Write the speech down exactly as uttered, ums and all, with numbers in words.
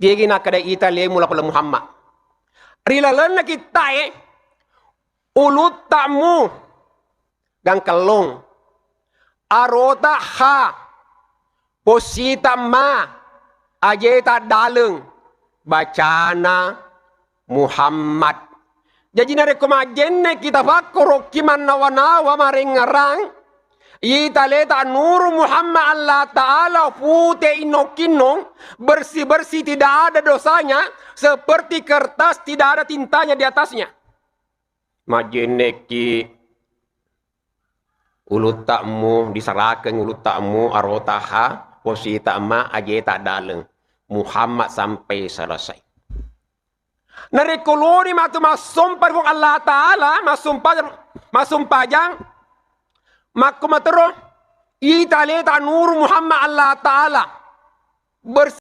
Tiegi nakkeda ita lemu lapala Muhammad. Ri lalenna kittae, ulutta mu gangkellong, arota ha, posita ma, ajeta daleng, bacana Muhammad. Jaji narekko majjenne kita fakkorokki mannawa-nawa marengngerang, ita leta nuru Muhammad Allah Ta'ala pute innong-kinnong, bersih-bersih, tidak ada dosanya, seperti kertas tidak ada tintanya di atasnya. Majjenneki ulutta mu disarakeng, ulutta mu arota ha, posita ma, ajeta daleng. Muhammad sampai selesai. Narekko lori matu massompa ri Puang Allah Ta'ala, massompa-, massompajang, makko matero, ita leta nuru Muhammad Allah Ta'ala. Bers-